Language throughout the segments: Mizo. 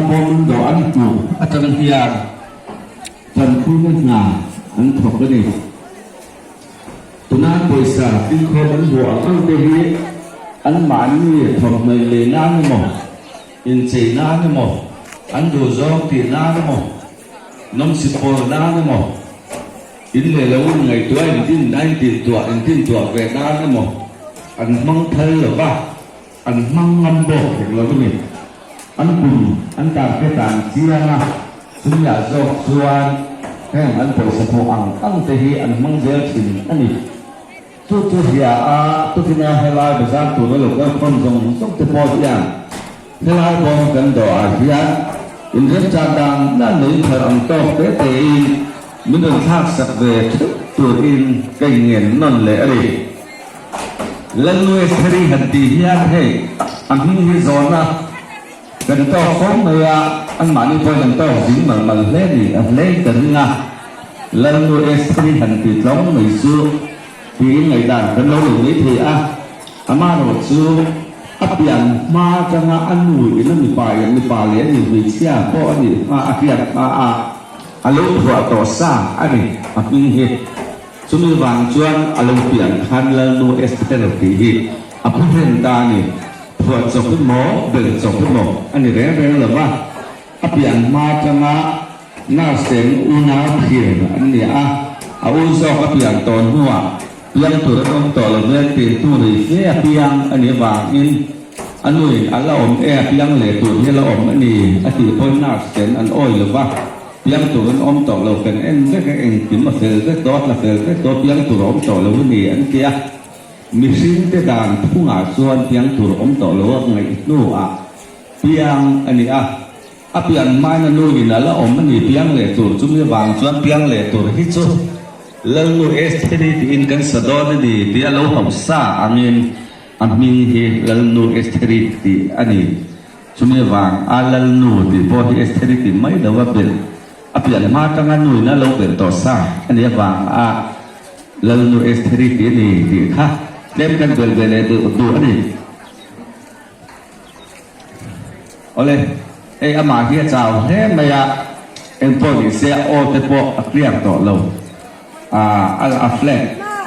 bawm dawh an hmuh atang hian tanpuina hna an thawk a ni. Tuna pawisa tinkhawm an hmuh ang ang te hi anmahni thawmhnaw lei nan emaw, inchei nan emaw, an duhzawng tih nan emaw, nawmsip pawl nan emaw, in leh lo inngaihtuah intin a intintuah intintuah ve nan emaw an hmang phal lo va, an hmang ngam bawk hek lo a ni. An kum an target ah an chiang a, chumi-ah zawk chuan heng an pawisa hmuh ang ang te hi an hmang zel thin a ni. Chu chu hria a, tukina helai bazar tura lo kal khawm zawng zawng te pawh hian helai bawm kan dawh ah hian inremchan dan dan nei thar ang tawk te te in min rawn thlak sak ve theuh turin ka inngen nawn leh a ni. Lalnuai Theri han tih hian hei a hming hi zawhna kan tawk fo mai a, anmahni pawhin an tawk zing mal mal hle ni a hlein ka ring a, Lalnuai Theri han tih tlawng mai chu tiin ngaihdan kan lo nei mai thei a, amaherawh chu a pian hma atanga a nu in a mipa in mipa leh a ni hmeichhia pawh a nih hma a hriat hma a a lo phuah tawh sa a ni a hming hi. Chumi vang chuan a lo pian khan Lalnu Esther tih hi a phu hlen ta a ni. Phuah chawp emaw, bel chawp emaw a ni reng reng lo va, a pian hma atanga nurse ten unau phir an ni a, a u zawk a pian tawh hnuah piang tur an awm tawh lo ve tih hnu rei fe a piang a nih avangin a nuin a la awm e a piang leh tur hi a la awm a ni a tih pawhin nurse ten an awi lo va. Piang tur an awm tawh lo, kan en vek a, engkim a fel vek tawh, a tla fel vek tawh, piang tur a awm tawh lo a ni an ti a. Mihringte dan phungah chuan piang tur a awm tawh lo a ngaih hnuah piang a ni a, a pian hmain a nu in a la awm a ni piang leh tur, chumi vang chuan piang leh tur hi chu Lalnu Estheri tiin kan sa dawn a ni tih a lo hausa angin a hming hi Lalnu Estheri tih a ni. Chumi vang a Lalnu tih pawh hi Estheri tih mai lo a belh a pian hma atanga nuin a lo belh tawh sa a nih avang a Lalnu Estheri tih a ni tih kha tlem kan belh ve leh duh duh a ni. Awle, hei amah hi a chau hle mai a, engpawh ni se a aw te pawh a clear tawh lo, a a flat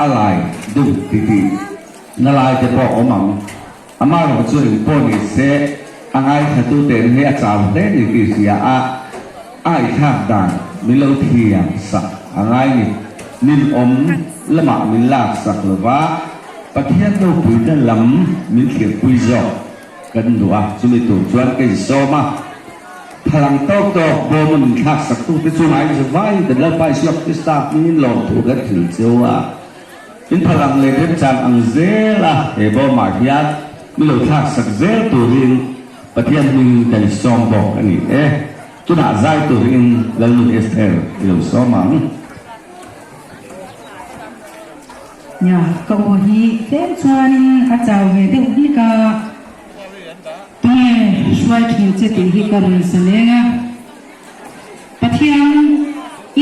a lai deuh ti tih na lai te pawh awm ang. Amaherawh chu engpawh ni se, a ngaithla te'n hei a chau hle ni tih hria a, a ngaihthlak dan min lo thiam sak a ngai ni. Min awm lamah min lak sak lo va, Pathian ropuina lam min thlirpui zawk kan duh a, chumi tur chuan ka insawm a. Phalang tawk tawk bawma min thlak saktute chungah in zavai kan Lalpa Isua Krista hmingin lawmthu kan thil cheu a. In phalang leh remchang ang zel a, he bawmah hian mi lo thlak sak zel turin Pathian hmingin kan sawm bawk a ni e. Tunah zai turin Lalnu Esther i lo sawm ang. Nia, ka aw hi tlem chuanin a chau ve deuh hlek a, tunge hruai thin che tih hi ka rawn sa leng a. Pathian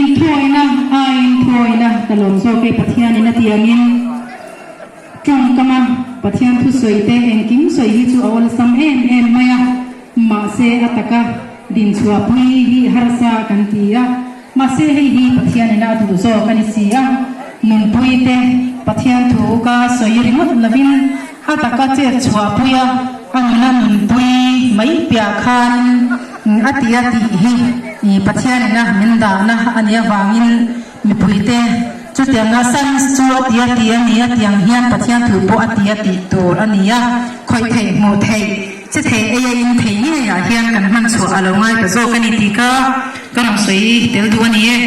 inthawina aiin thawina ka lawm zawk e Pathianin a ti angin tawngkama Pathian thusawi te engkim sawi hi chu a awlsam em em mai a, mahse a taka dinchhuahpui hi harsa kan ti a, mahse hei hi Pathianin a duh zawk a ni si a, nunpui te Pathian thu ka sawi ringawt lovin a taka chet chhuahpui a, a nuna nunpui mai piah khan. A ti a tih hi Pathianina min dahna a nih avangin mipuite chutianga science chu a ti a ti a ni a tih ang hian Pathian thu pawh a ti a tih tur a ni a, khawih theih hmuh theih che thei ei a in thei ngeiah hian kan hman chhuah a lo ngai ta zawk a ni tih kha ka rawn sawi tel duh a ni e.